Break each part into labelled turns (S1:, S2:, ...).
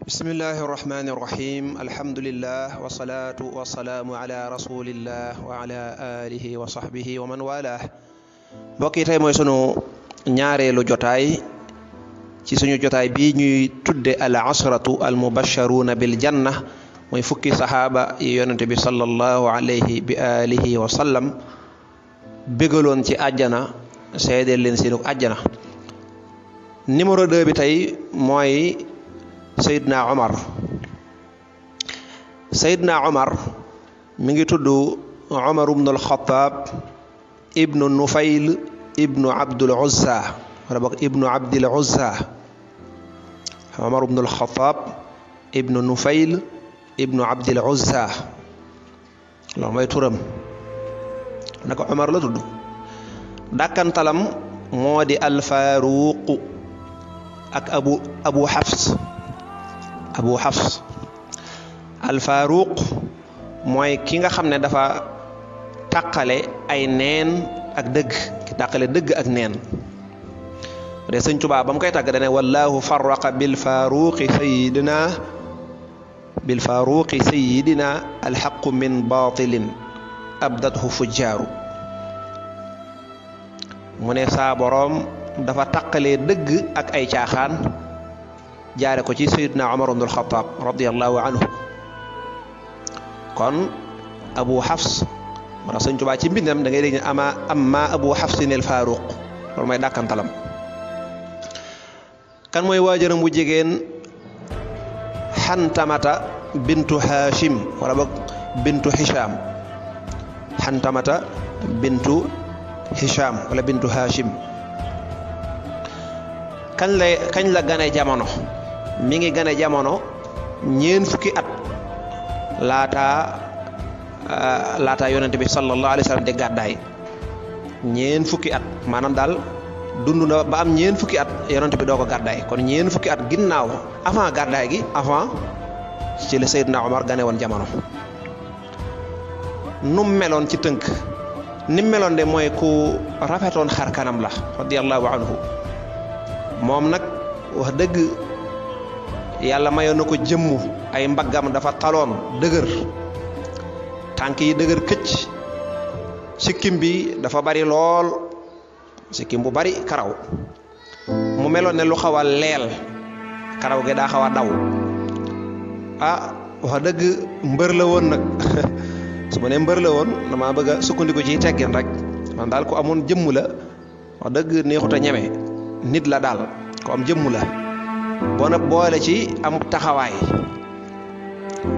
S1: bismillahi irrahmani irrahim alhamdulillah wasalaatu wasalaamu ala rasulillah wa ala alihi wa sahbihi wa man walah mbokk yi tey mooy sunu ñaareelu jotaay ci suñu jotaay bii ñuy tudde al asratu al mubasharuna bil janna mooy fukki sahaaba yi yonente bi sallallahu alayhi bi alihi wa sallam bégaloon ci àjjana seedeel leen seenug àjjana. numéro 2 bi tey mooy Seydina Omar mi ngi tudd Omar ibnu al-Khattab ibnu Nufayl ibnu Abdul Uzza wala boog ibnu Abdil Uzza. Omar ibnu al-Khattab ibnu Nufayl ibnu Abdil Uzza loolu mooy turam naka Omar la tudd. dàkkantalam moo di al-Faruq ak Abu Hafs al-Faruq mooy ki nga xam ne dafa tàqale ay neen ak dëgg ki tàqale dëgg ak neen de Sëñ Tuubaa ba mu koy tàgg dane wallahu farraqa bil faruqi sayidina alxaqu min batilin abdathu fujjaaru mu ne saa boroom dafa tàqalee dëgg ak ay caaxaan jaare ko ci Seydina Omar ibn al-Khattab radiyallahu anhu. kon Abu Hafs wala Sëñ Tuubaa ci mbindam da ngay dégg ne amma Abu Hafsin al-Faruq loolu mooy dàkkantalam. kan mooy waajuram bu jigéen Xantamata bintu Hashim wala boog bintu Hisham Xantamata bintu Hisham wala bintu Hashim. kañ la gane jamono mi ngi gane jamono ñeen fukki at laata yonent bi sallallahu alayhi wa sallam di gàddaay ñeen fukki at maanaam daal dund na ba am ñeen fukki at yonent bi doo ko gàddaay kon ñeen fukki at ginnaaw avant gàddaay gi avant ci la Seydina Omar gane woon jamono. num meloon ci tënk nim meloon de mooy ku rafetoon xar kanam la radiyallahu anhu. moom nag wax dëgg yàlla mayoon na ko jëmmu ay mbaggam dafa taloon dëgër tànk yi dëgër këcc sikkim bi dafa bari lool sikkim bu bari karaw mu meloon ne lu xaw a leel karaw gi daa xaw a daw wax dëgg mbër la woon nag su ma nee mbër la woon dama bëgg a sukkandiku ci teggin rek man daal ko amoon jëmm la wax dëgg neexut a ñeme nit la daal ko am jëmm la ba noppi boole ci am taxawaay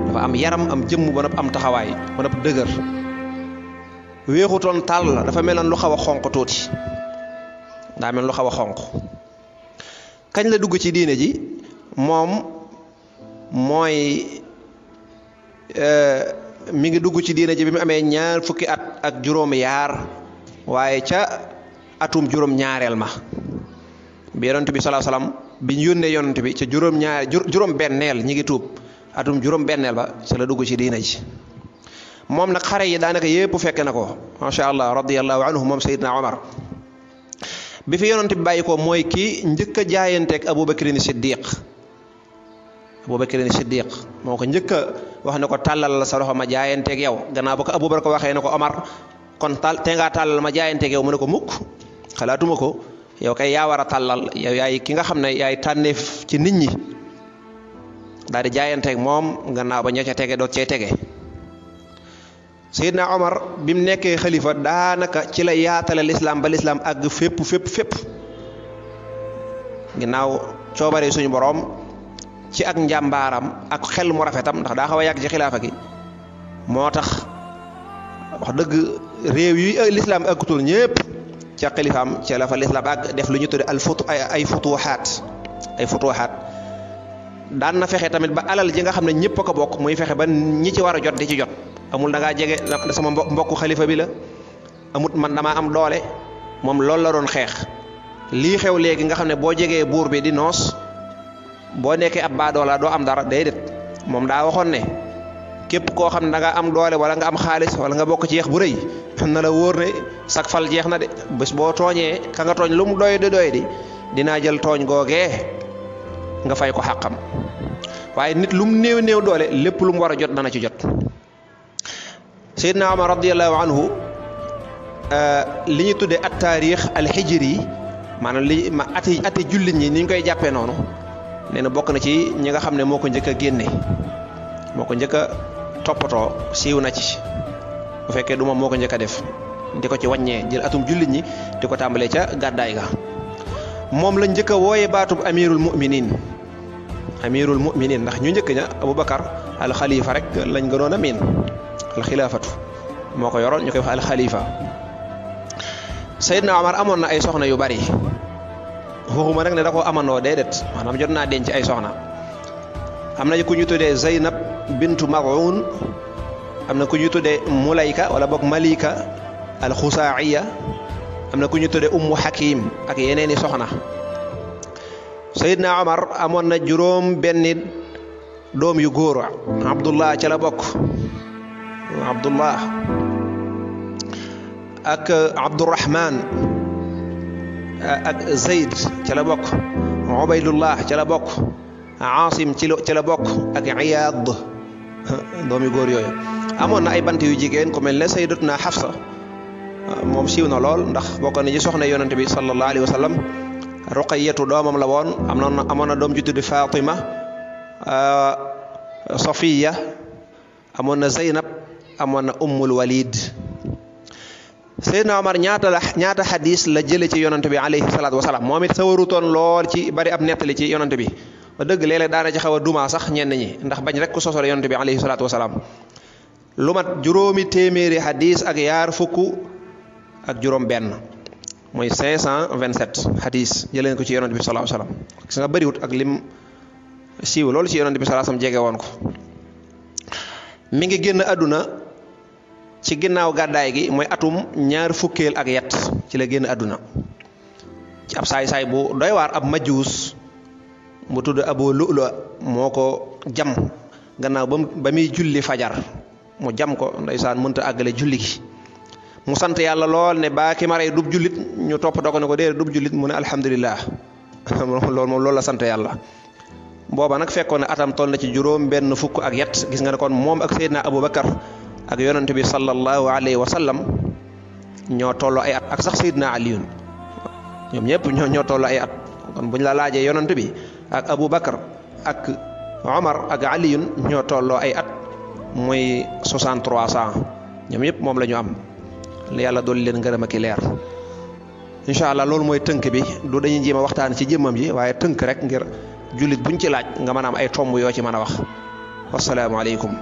S1: dafa am yaram am jëmm ba noppi am taxawaay ba noppi dëgër weexutoon tàll la dafa meloon lu xaw a xonq tuuti daa mel lu xaw a xonq. kañ la dugg ci diine ji moom mooy mi ngi dugg ci diine ji bi mu amee ñaar fukki at ak juróom yaar waaye ca atum juróom ñaareel ma bi yonent bi sallallahu alayhi wasallam bi ñu yónnee yonent bi ca juróom benneel ñi ngi tuub atum juróom benneel ba ca la dugg ci diina ji. moom nag xare yi daanaka yépp fekke na ko macha allah radiyallahu anhu moom Seydina Omar. bi fi yonent bi bàyyi ko mooy kii njëkk a jaayanteeg Abubakrin Siddiq moo ko njëkk a wax ne ko tàllal la sa loxo ma jaayanteeg yow gannaaw ba ko Abubakar ko waxee ne ko Omar kon te ngaa tàllal ma jaayanteeg yow mu ne ko mukk xalaatuma ko. yow kay yaa war a tàllal yow yaay ki nga xam ne yaay tànneef ci nit ñi daal di jaayanteeg moom gannaaw ba ñoo ca tege doot cee tege. Seydina Omar bi mu nekkee xalifa daanaka ci la yaatale lislaam ba lislaam àgg fépp ginnaaw coobare suñu boroom ci ak njàmbaaram ak xel mu rafetam ndax daa xaw a yàgg ci xilaafa gi moo tax wax dëgg réew yi lislaam àggutul ñépp ca xalifaam ca la fa lislaam ak def lu ñu tudde ay futuhaat daan na fexe tamit ba alal ji nga xam ne ñëpp a ko bokk muy fexe ba ñi ci war a jot di ci jot amul da ngaa jege sama mbokku xalifa bi la amut man damaa am doole moom loolu la doon xeex. lii xew léegi nga xam ne boo jegee buur bi di noos boo nekkee ab baadoola doo am dara déedéet moom daa waxoon ne képp koo xam ne da nga am doole wala nga am xaalis wala nga bokk ci yeex bu rëy xam na la wóor ne sak fal jeex na de bés boo tooñee ka nga tooñ lu mu doy di dinaa jël tooñ googee nga fay ko xàqam waaye nit lu mu néew néew doole lépp lu mu war a jot dana ci jot. Seydina Omar radiyallahu anhu li ñu tuddee at taarix al hijri maanaam li ma ati jullit ñi ni ñu koy jàppee noonu nee na bokk na ci ñi nga xam ne moo ko njëkk a génne moo ko njëkk a toppatoo siiw na ci bu fekkee du moom moo ko njëkk a def di ko ci wàññee jël atum jullit ñi di ko tàmbalee ca gàddaay ga moom la njëkk a wooyee baatub amirul muminin ndax ñu njëkk ña Aboubacar al xalifa rek lañ gënoon a miin al xilaafatu moo ko yoroon ñu koy wax al xalifa. Seydina Omar amoon na ay soxna yu bari waxuma rek ne da koo amandoo déedéet maanaam jot naa denc ay soxna am na ku ñu tuddee Zeynab bintu Maghun am na ku ñu tuddee Mulayka wala boog Malika al Xusaa'iya am na ku ñu tuddee Ummu Hakim ak yeneeni soxna. Seydina Omar amoon na juróom benni doom yu góor Abdullah ca la bokk Abdullah ak Abdurrahman ak Zayd ca la bokk Ubaydullah ca la bokk Aasim ci la bokk ak Iyaad doomi góor yooyu. amoon na ay bant yu jigéen ku mel ne Sayyidatuna Hafsa moom siiw na lool ndax bokk na ci soxna yonent bi sallallahu alayhi wa sallam. Ruqayyatu doomam la woon amoon na doom ju tudd Fatima Safiya amoon na Zeynab amoon na Ummul Walid. Seydina Omar ñaata xadis la jële ci yonante bi alayhi salaatu wasalaam moom it sa warutoon lool ci bari ab nettali ci yonante bi ba dëgg léeg-léeg daana ci xaw a dumaa sax ñenn ñi ndax bañ rek ku sosole yonante bi alayhi salaatu wasalaam. lu mat juróomi téeméeri xadis ak yaar fukk ak juróom benn mooy 527 xadis jëleen ko ci yonante bi sallallahu alayhi wasallam gis nga bëriwut ak lim siiw loolu ci yonante bi sallallahu alayhi wasallam jege woon ko. mi ngi génn àdduna ci ginnaaw gàddaay gi mooy atum ñaar fukkeel ak yett ci la génn àdduna ci ab saay-saay bu doy waar ab majuus mu tudd Abu Lu'lu moo ko jam gannaaw ba muy julli fajar mu jam ko ndeysaan mënta àggale julli gi mu sant yàlla lool ne baa ki ma rey dub jullit ñu topp doo ko ne ko déedéet dub jullit mu ne alhamdulillah loolu la sant yàlla. booba nag fekkoon ne atam toll na ci juróom benn fukk ak yett gis nga ne kon moom ak Seydina Aboubacar ak yonante bi sallallahu alayhi wa sallam ñoo tolloo ay at ak sax Seydina Aliyun ñoom ñëpp ñoo tolloo ay at kon buñ la laajee yonante bi ak Aboubacar ak Omar ak Aliyun ñoo tolloo ay at muy 63 ans ñoom ñëpp moom la ñu am yàlla dool leen ngërëm ak i leer. incha allah loolu mooy tënk bi du dañuy jéem a waxtaan ci jëmmam ji waaye tënk rek ngir jullit buñ ci laaj nga mën a am ay tomb yoo ci mën a wax. wassalaamu aleykum.